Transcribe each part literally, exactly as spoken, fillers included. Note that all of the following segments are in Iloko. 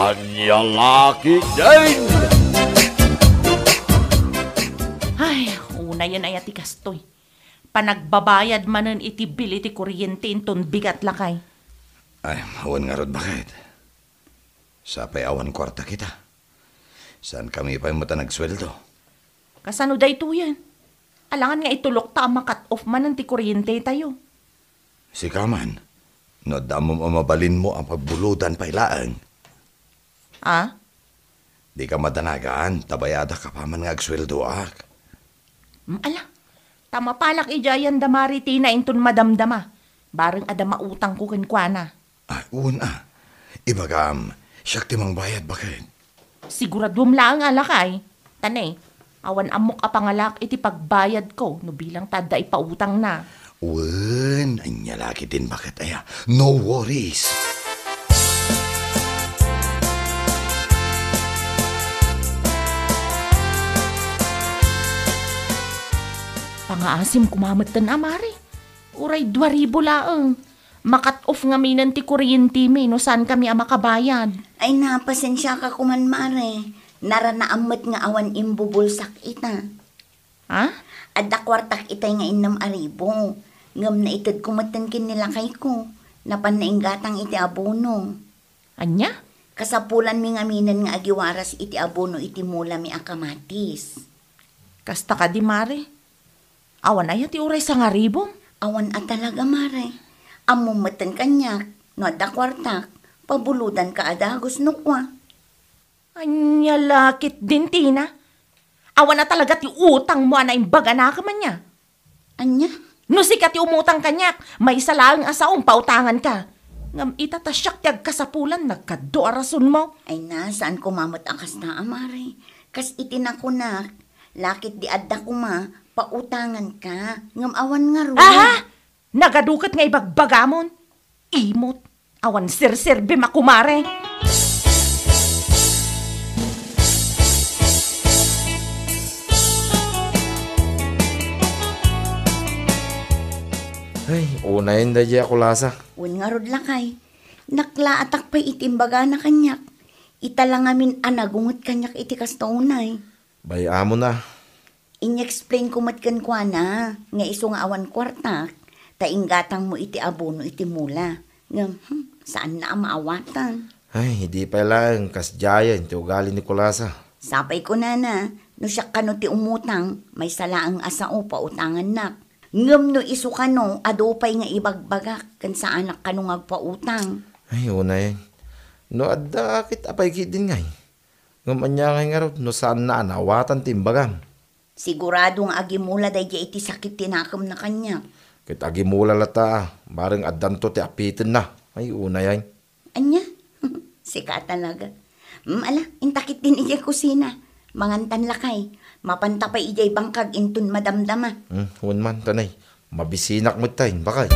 Ania la ketdin? Ay, unayen aya ti kastoy. Panagbabayad manen iti bill iti kuryente inton bigat, lakay. Ay, awan ngarud, baket. Sapay awan kuarta kita. Saankami pay met a nagsueldo. Kasano daytoyen? Alangan nga itulokta a ma-cut off manen ti kuryentetayo. Sika man, no adda ammom a mabalinmo a pagbuludan pay laeng. Ah? Dika madanagan, ta bayadak apaman nga agsueldoak. Mm, ala, ta mapalak idiay ayan da Mari Tina inton madamdama. Bareng adda mautangko kenkuana. Ah, wen a. Ibagam, siak ti mangbayad, baket. Siguraduem laeng a lakay. Ta ne, awan ammok a pangalak iti pagbayadko no bilang ta adda ipautangna. Wen, ania la ketdin, baket aya. No worries. Pangaasim koma metten a, Mari. Uray dua ribu laeng. Ma-cut off ngaminen ti kuryentemi no saankami a makabayad. Ay, na, pasensiaka koman, Mare. Naranaam met nga awan imbubulsak ita. Ha? Adda kuartak itay nga innem a ribu. Ngem naitedko metten ken ni lakayko. Napan nainggatang iti abono. Ania? Kasapulanmi ngaminen nga agiwaras iti abono iti mulami a kamatis. Kasta kadi, Mare? Awan aya ti uray sangaribum? Awan a talaga, Mare. Ammom metten kaniak, no adda kuartak, pabuludanka a dagus no kua. Ania la ketdin, Tina? Awan a talaga ti utangmo a naimbaganakem ania? Ania? No sika ti umutang kaniak, maysa laeng a saom pautanganka. Ngem ita ta siak ti agkasapulan, nagkaddo a rasonmo. Ay na, saan koma met a kasta a, Mare. Kas iti nakunak, lakit di adda koma, pautanganka. Ngem awan ngarud. Aha! Nagadu ket nga ibagbagamon? Imot, awan serserbim a kumare. Ay, unayen daydiay a kulasa. Wen ngarud, lakay. Naklaatak pay iti imbagana kaniak. Ita la ngamin a nagunget kaniak iti kasta unay. Bay-amon a. In-explain ko met kenkuana nga isu nga awan kuartak, ta inggatangmo iti abono iti mula. Ngem, hmm, saanna a maawatan. Ay, idi pay laeng kasdiayen ti ugali ni Kulasa. Sapay kunana, no siak kano ti umutang, maysa laeng a sao pautangannak. Ngem no isu kano, adu pay nga ibagbagak, ken saanak kano nga agpautang. Ay, unayen. No adda, ket apay ketdin ngay? Ngem ania ngay ngarud no saanna a naawatan ti imbagam? Sigurado nga agimula daydiay iti sakit ti nakemna kaniak. Ket agimula latta, bareng addanto ti apitenna. Ay, unay ay. Ania? Sika talaga. Mm, ala, inta ketdin idiay kusina. Mangantan lakay. Mapanta pay idiay bangkag inton madamdama. Hmm, wen man, tanay. Mabisinak met tay, bakay.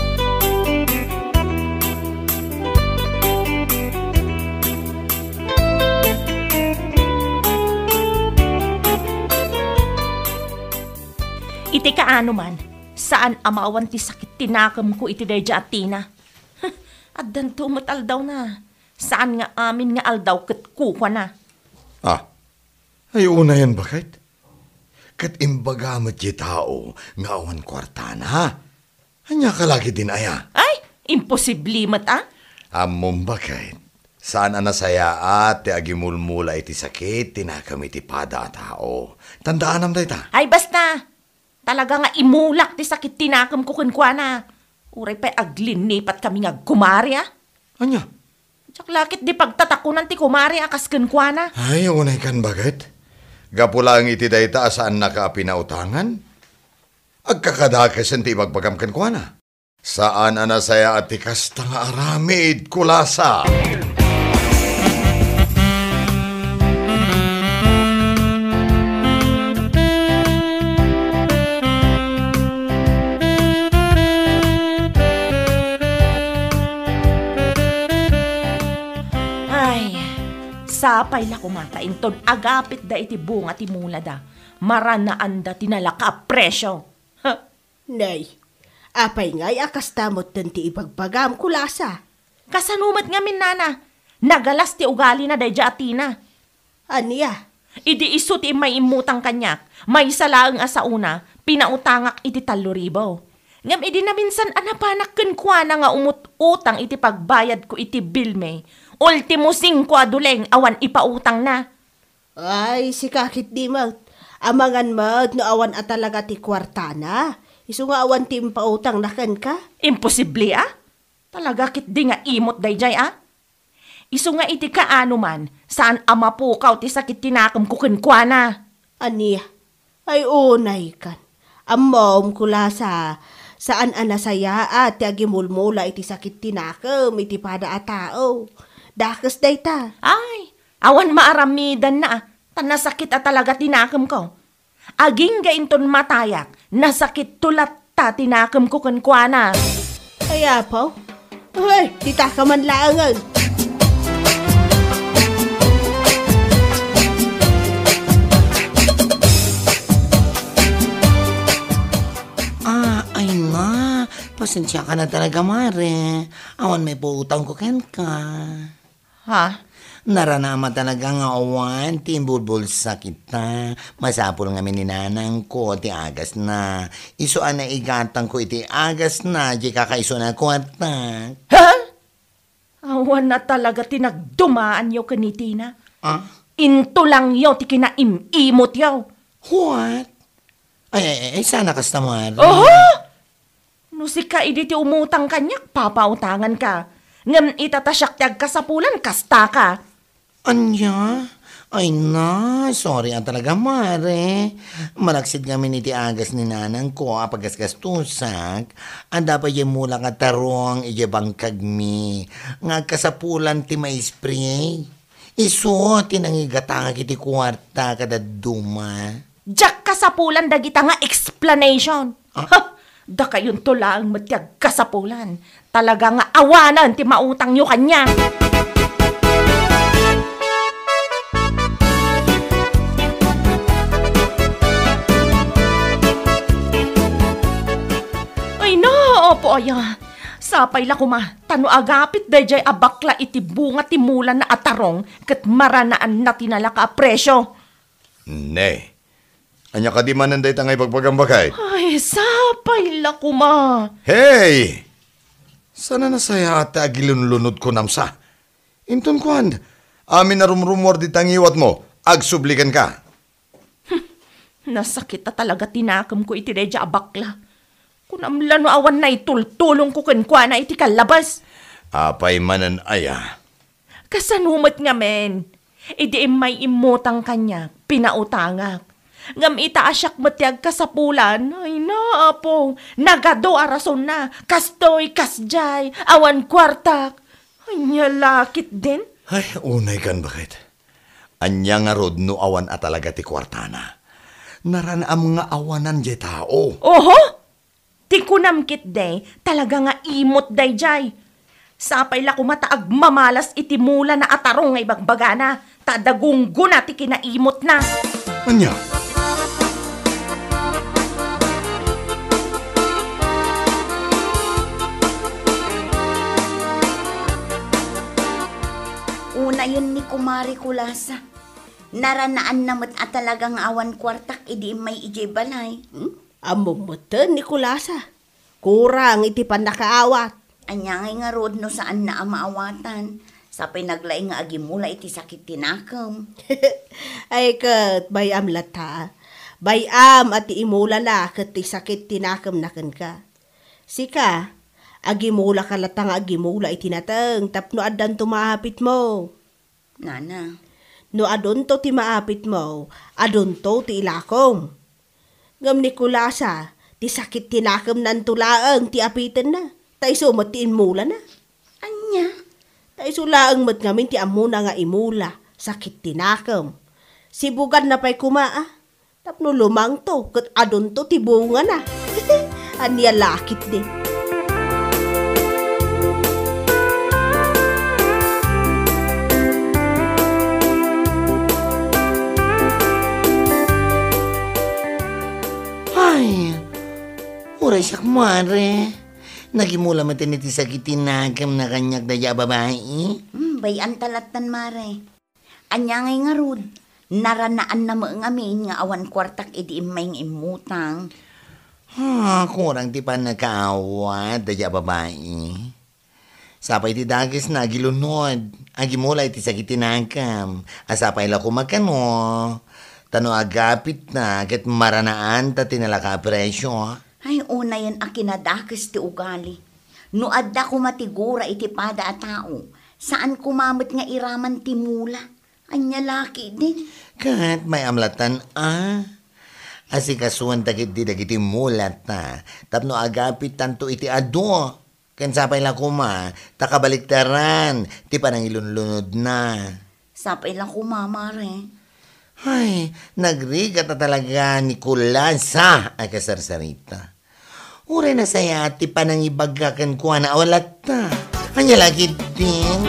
Iti kaano man, saan a maawan ti sakit ti nakemko iti daydiay a Tina. Addanto met aldawna. Saan nga amin nga aldaw ket kukuana. Ah, ay unayen, baket? Ket imbaga met ti tao nga awan kuartana. Ania ka la ketdin aya? Ay, imposible met a. Ammom, baket, saan a nasayaat ti agimulmula iti sakit ti nakem iti pada a tao. Tandaanam dayta. Ay, basta! Talaga nga imulak ti sakit ti nakemko kenkuana. Uray pay aglinipat kami nga agkumare a. Ania? Diak la ketdi pagtatakunan ti kumare a kas kenkuana. Ay, unay kan, baket. Gapu laeng iti dayta a saannaka a pinautangan, agkakadakesen ti ibagbagam kenkuana. Saan a nasayaat ti kasta nga aramid, Kulasa. Ay, sapay la koma ta inton agapitda iti bunga ti mulada, maranaanda ti nalaka a presio. Ha? Nay, apay ngay a kasta metten ti ibagbagam, Kulasa? Kasano met ngamin, nana? Nagalas ti ugalina daydiay a Tina. Ania? Idi isu ti immay immutang kaniak, maysa laeng a saona, pinautangak iti tallo ribu. Ngem idi naminsan a napanak kenkuana nga umut-utang iti pagbayadko iti bilmi, ultimo singko a duleng awan ipautangna. Ay, sika ketdi met. Amangan met no awan a talaga ti kuartana. Isu nga awan ti impautangna kenka? Imposible a? Talaga ketdi nga imot daydiay a? Isu nga iti kaano man, saan a mapukaw ti sakit ti nakemko kenkuana. Ania? Ay, unaykan. Ammom, Kulasa, saan a nasayaat ti agimulmula iti sakit ti nakem iti pada a tao. Dakes dayta. Ay, awan maaramidanna a, ta nasakit a talaga ti nakemko. Agingga inton matayak, nasakitto latta ti nakemko kenkuana. Ay, apo. Ay, dita ka man laengen. Ah, ay na. Pasensiaka na talaga, Mare. Awan maipautangko kenka. Ha? Naranaam a talaga nga awan ti imbulbulsak ita. Masapul ngamin ni nanangko ti agasna. Isu a naigatangko iti agasna, di kakaisuna a kuarta. Ha? Awan a talaga ti nagdumaanyo ken ni Tina. Ah? Intulangyo ti kinaim-imotyo. What? Ay, ay, ay, sana kasta, Mare. Oho! No sika idi ti umutang kaniak, papautanganka. Ngem ita ta siak ti agkasapulan, kastaka. Ania? Ay na, sorry a talaga, Mare. Malaksid ngamin iti agas ni nanangko a pagasgastusak, adda pay diay mula nga tarong idiay bangkagmi nga agkasapulan ti maispray. Isu ti nangigatangak iti kuarta kadadduma. Diak kasapulan dagita nga explanation. Ah? Ha! Dakayonto laeng met ti agkasapulan. Talaga nga awanen ti mautangyo kaniak. Ay na, apo aya. Sapay la koma, ta no agapit daydiay a bakla iti bunga ti mulana a tarong, ket maranaanna ti nalaka a presio. Ne. Ania kadi manen dayta nga ibagbagam, baket? Ay, sapay la koma. Hey! Saan a nasayaat ti agilunlunod kunam sa? Inton kuan, amin a rumrumuar dita ngiwatmo, agsubli kenka. Nasakit a talaga ti nakemko iti daydiay a bakla. Kunam la no awan naitultulongko kenkuana iti kallabas. Apay manen aya? Kasano met ngamin? Idi immay immutang kaniak, pinautangak. Ngem ita a siak met ti agkasapulan, ay na, apo, nagadu a rasonna. Kastoy, kasdiay, awan kuartak. Ania la ketdin? Ay, unaykan, baket. Ania ngarud no awan a talaga ti kuartana? Naranaam nga awanan diay tao. Oho! Ti kunam ketdi, talaga nga imot daydiay. Sapay la koma ta agmamalas iti mulana a tarong nga ibagbagana, ta adda gunggona ti kinaimotna. Ania? Unayen ni Kumare Kulasa. Naranaanna met a talaga nga awan kuartak idi immay idiay balay. Hmm? Ammom metten ni Kulasa. Kurang iti pannakaawat. Ania ngay ngarud no saanna a maawatan? Sapay naglaing nga agimula iti sakit ti nakem. Ay ket, bay-am latta. Bay-am a ti imulana ket ti sakit ti nakemna kenka. Sika, agimulaka latta nga agimula iti nateng tapno addanto maapitmo. Nana. No adunto ti maapitmo, adunto ti ilakom. Ngem ni Kulasa, ti sakit ti nakemnanto laeng ti apitenna, ta isu met ti inmulana. Ania? Ta isu laeng met ngamin ti ammona nga imula, sakit ti nakem. Sibuganna pay koma, a. Tapno lumangto ket adunto ti bungana. Ania la ketdi? Ay, uray siak, Mare. Nagimula met ti sakit ti nakemna kaniak daydiay a babai. Hmm, Bay-anta lattan, Mare. Ania ngay ngarud? Naranaanna met ngamin nga awan kuartak idi immay nga immutang. Ha, kurang ti pannakaawat daydi a babai. Sapay ti dakesna agilunod, agimula iti sakit ti nakem. A sapay la koma kano, ta no agapitna ket maranaanta ti nalaka a presio. Ay, unayen a kinadakes ti ugali. No adda koma ti gura iti pada a tao, saan koma met nga iraman ti mula. Ania la ketdin? Ket may-am lattan a. Asikasuanta ketdi dagiti mulata tapno agapittanto iti adu. Ken sapay la koma, ta kabaliktaran ti panangilunlunodna. Sapay la koma, Mare. Ay, nagrigat a talaga ni Kulasa a kasarsarita. Uray nasayaat ti panangibagga kenkuana a walatta. Ania la ketdin?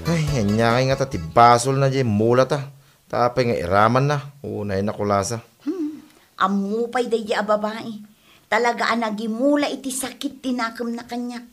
Ay, ania ngay ngata ti basolna diay mulata? Ta apay nga iramanna? Unay na, Kulasa. Hmm. Ammo pay daydi a babai. Talaga a nagimula iti sakit ti nakemna kaniak.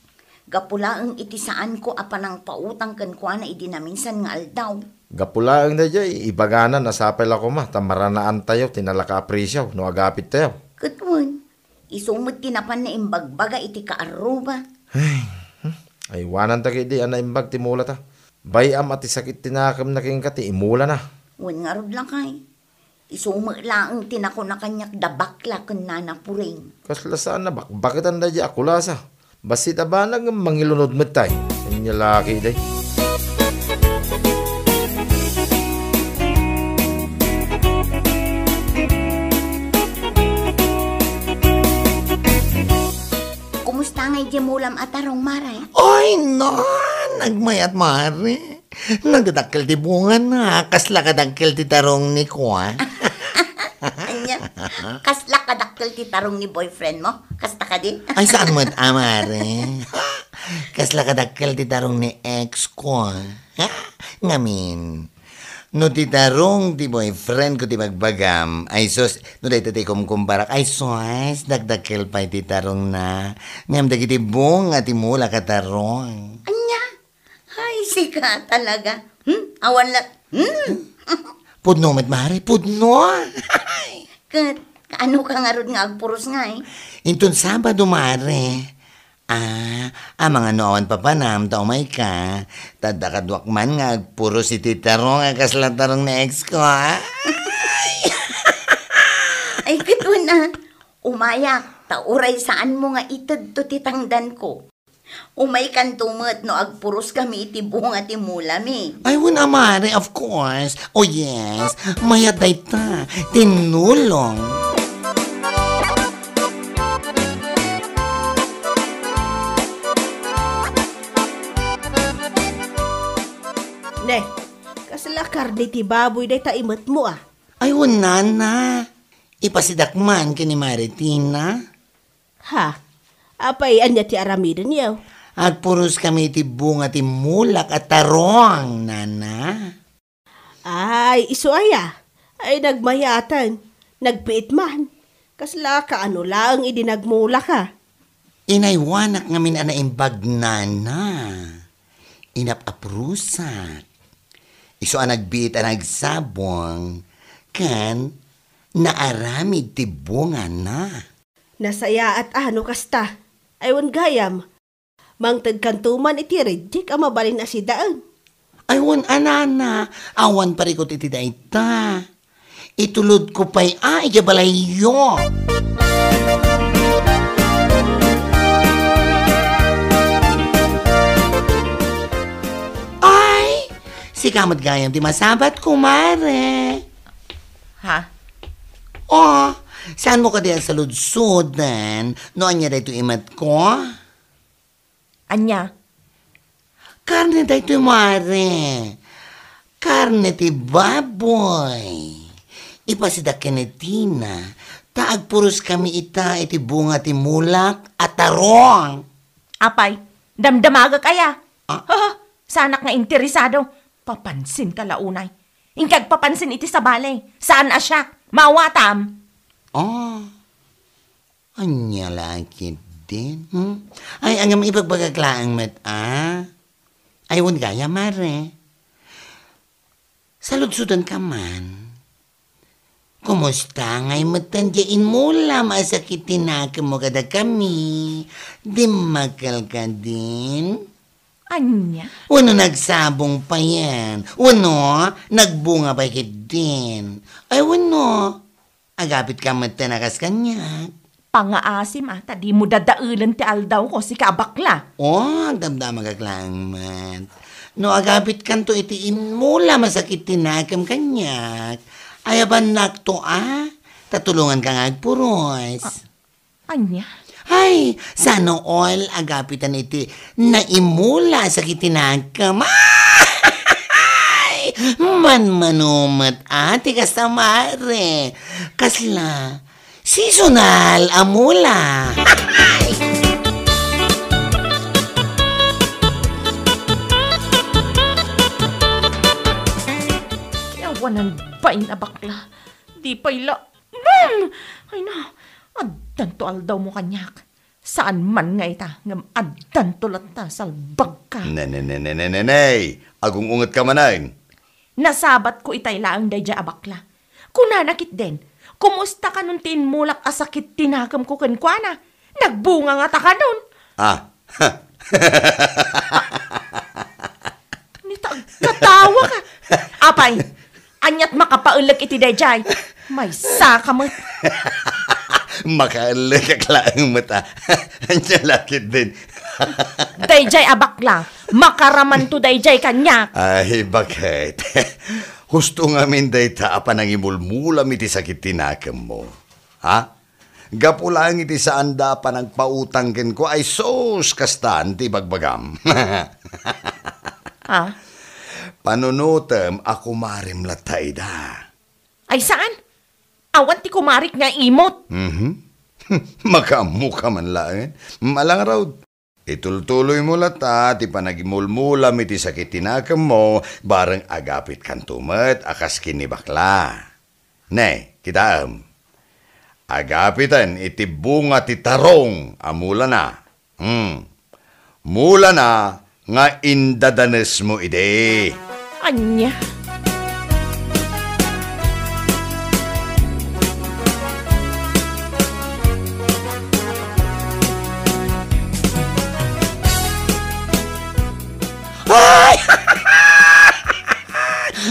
Gapu laeng iti saanko a panangpautang kenkuana idi naminsan nga aldaw. Gapu laeng daydiay, ibagana a sapay la koma ta maranaantayo ti nalaka a presio no agapittayo. Ket wen, isu met ti napan naimbagbaga iti kaarruba. Ay, hmm, aywananta ketdi a naimbag ti mulata. Bay-am a ti sakit ti nakemna kenka ti imulana. Wen ngarud lakay. Isu met laeng ti nakuna kaniak da bakla ken Nana Puring. Kasla saan a bakbaketan daydiay a Kulasa. Bassit a banag ngem mangilunod met tay. Ania la ketdi? Kumusta ngay diay mulam a tarong, Mare? Ay, na! Nagmayat, Mare. Nagdadakkel ti bungana. Kasla kadakkel ti tarong ni kua. Ania? Kasla kadakkel ti tarong ni boyfriend mo? Kasta kadi? Ay, saan met, a, Mare? Kasla kadakkel ti tarong ni ex ko, a. Ngamin, no ti tarong ti boyfriend ko ti bagbagam, ay sus, no dayta ti kumkumparak, ay sus, dakdakkel pay ti tarongna. Ngem dagiti bunga ti mulak a tarong. Ania? Ay, sika talaga. Hmm? Awan la, hmm? Pudno met, Mare, pudno. Ket, kaano ka ngarud nga agpuros ngay? Inton Sabado, Mare. A, amangan no awan papanam, ta umay ka. Ta adda kaduak man nga agpuros iti tarong a kasla tarong ni ex ko, a. Ay, ket wen a. Umayak, ta uray saanmo nga itedto ti tangdanko. Umaykanto met no agpuros kami iti bunga ti mulami. Ay, wen a, Mare, of course. Oh, yes. Mayat dayta. Tinulong. Ne, kasla karne ti baboy dayta imetmo, a? Ay, wen, Nana. Ipasidak man ken ni Mare Tina. Ha? Apay, ania ti aramidenyo? Agpuros kami iti bunga ti mulak a tarong, Nana. Ay, isu aya? Ay, nagmayaten. Nagbiit man. Kasla kaano laeng idi nagmulak a? Inaywanak ngamin a naimbag, Nana. Inap-aprusak. Isu a nagbiit a nagsabong, ken naaramid ti bungana. Nasayaat a no kasta. Ay, wen gayam. Mangtedkanto man iti rijek a mabalin a sidaen. Ay, wen a, Nana, awan parikut iti dayta. Itulodko pay a idiay balayyo. Ay, sika met gayam ti masabat, kumare. Ha? Oh, saanmo kadi a saludsoden no ania daytoy imetko? Ania? Karne daytoy, Mare. Karne ti baboy. Ipasidak ken ni Tina, ta agpuros kami ita iti bunga ti mulak a tarong. Apay, damdamagek aya? Ah? Haa, saanak nga interesado. Papansin ka la unay. Inka agpapansin iti sabali. Saan a siak? Maawatam. Ah. Ania la ketdi? din? Hmm? Ay, ngem ibagbagak laeng met, a? Ay, wen gayam, Mare. Saludsodanka man. Kumusta ngay metten diay immulam a sakit ti nakemmo kadakami? Dimmakkelka din? Ania? Wenno nagsabong payen? Wenno nagbunga pay ketdin? Ay, wenno agapitka metten a kas kaniak? Pangaasim a, ta dimo dadaelen ti aldawko, sika a bakla. O, agdamdamagak laeng met. No agapitkanto iti immulam a sakit ti nakem kaniak, ayabannakto a, ta tulonganka nga agpuros. A-, ania? Ay, sana all agapiten iti naimmula a sakit ti nakem. Ay! Manmano met a ti kasta, Mare. Kasla, seasonal a mula. Awanan bain a bakla. Di pay la, hmm! Ay na, addanto aldawmo kaniak. Saan man nga ita, ngem addanto latta, salbagka. Ne, ne, ne, ne, ne, ne, ne. Agung-ungetka manen. Nasabatko itay laeng daydiay a bakla. Kunana ketdin, kumusta kanon ti immulak a sakit ti nakemko kenkuana? Nagbunga ngata kanon? Ah. Ni ta agkatawa ka. Apay, aniat makapaellek iti daydiay? Maysa ka met. Makaellekak laeng met a. Ania la ketdin? Daydiay a bakla, makaramanto daydiay kaniak. Ay, baket. Husto ngamin dayta a panangimulmulam iti sakit ti nakemmo. Ha? Gapu laeng iti saanda a panangpautang kenkuana, ay sus, kastan ti ibagbagam. Ah? Panunotem a kumarem latta ida. Ay saan? Awan ti kumarik nga imot. Mhm. Makaammoka man laeng. Malangarud. Itultuloymo latta ti panagimulmulam iti sakit ti nakemmo, bareng agapitkanto met a kas ken ni bakla. Ne, kitaem. Agapiten iti bunga ti tarong a mulana. Hmm. Mulana nga indadanesmo idi. Ania? Ay!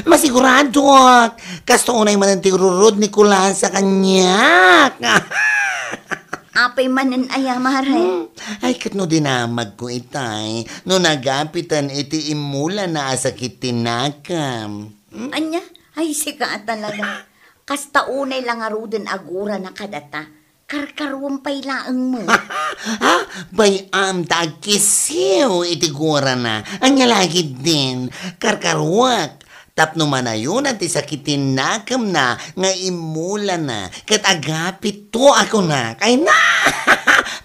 Masiguradok! Kasta unay manen ti rurod ni Kulasa kaniak. Apay manen aya, Mare? Hmm. Ay, ket no dinamagko itay, no nagapiten iti immulana a sakit ti nakam. Hmm? Ania? Ay, sika a talaga. Kasta unay la ngaruden a gurana kadata. Karkaruem pay laeng met. Ha? Bay-am ta agkisiw iti gurana. Ania la ketdin? Karkaruek. Tapno manayunan ti sakit ti nakemna nga immulana, ket agapitto a kunak. Ay na!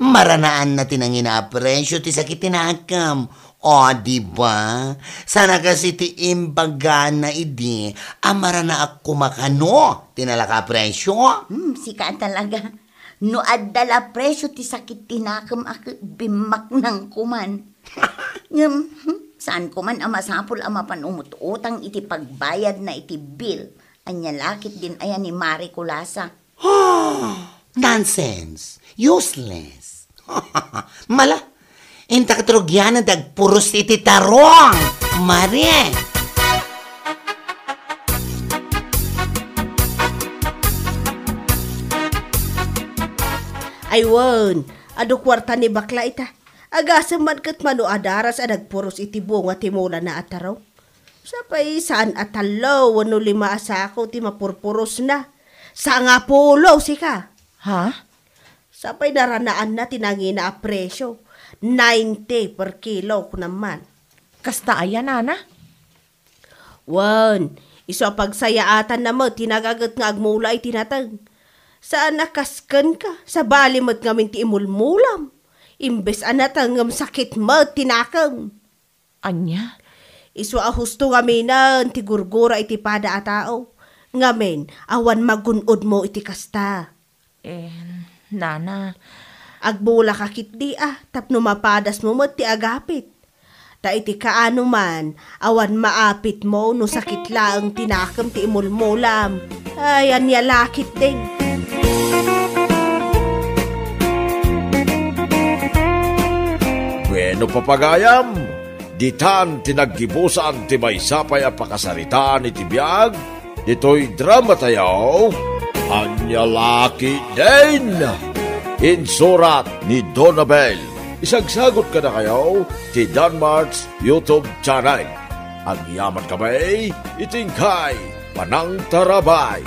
Maranaanna ti nangina a presio ti sakit ti nakem. O, di ba? Saan a kas iti imbagana idi a maranaak koma kano ti nalaka a presio? Hmm, sika a talaga. No adda la presio ti sakit ti nakem a ket bimmaknangko man. Ngem, hmm, saanko man a masapul a mapan umut-utang iti pagbayadna iti bill. Ania la ketdin aya ni Mare Kulasa? Nonsense! Useless! Mala, inta ket rugianan ti agpuros iti tarong! Mare! Ay wen, adu kuarta ni bakla ita. Agasem man ket mano a daras a nagpuros iti bunga ti mulana a tarong. Sapay saan a tallo wenno lima a sako ti mapurpurosna. Sangapulo, sika. Ha? Sapay naranaanna ti nangina a presio, ninety per kilo, kunam man. Kasta aya, nana? Wen, isu a pagsayaatanna met ti nagaget nga agmula iti nateng. Saan a kas kenka, sabali met ngamin ti imulmulam. Imbes a nateng ngem sakit met ti nakem. Ania? Isu a husto ngaminen ti gurgura iti pada a tao. Ngamin, awan magun-odmo iti kasta. Eh, nana. Agbulaka ketdi a, tapno mapadasmo met ti agapit. Ta iti kaano man, awan maapitmo no sakit laeng ti nakem ti imulmulam. Ay, ania la ketdin. Bueno, papagayam, ditan ti naggibusan ti maysa pay a pakasaritaan iti biag ditoy drama tayo, Ania la ketdin. Insurat ni Donabel. Isagsagot kadakayo ti Danmart's YouTube channel. Agyaman kami iti inkay panangtarabay.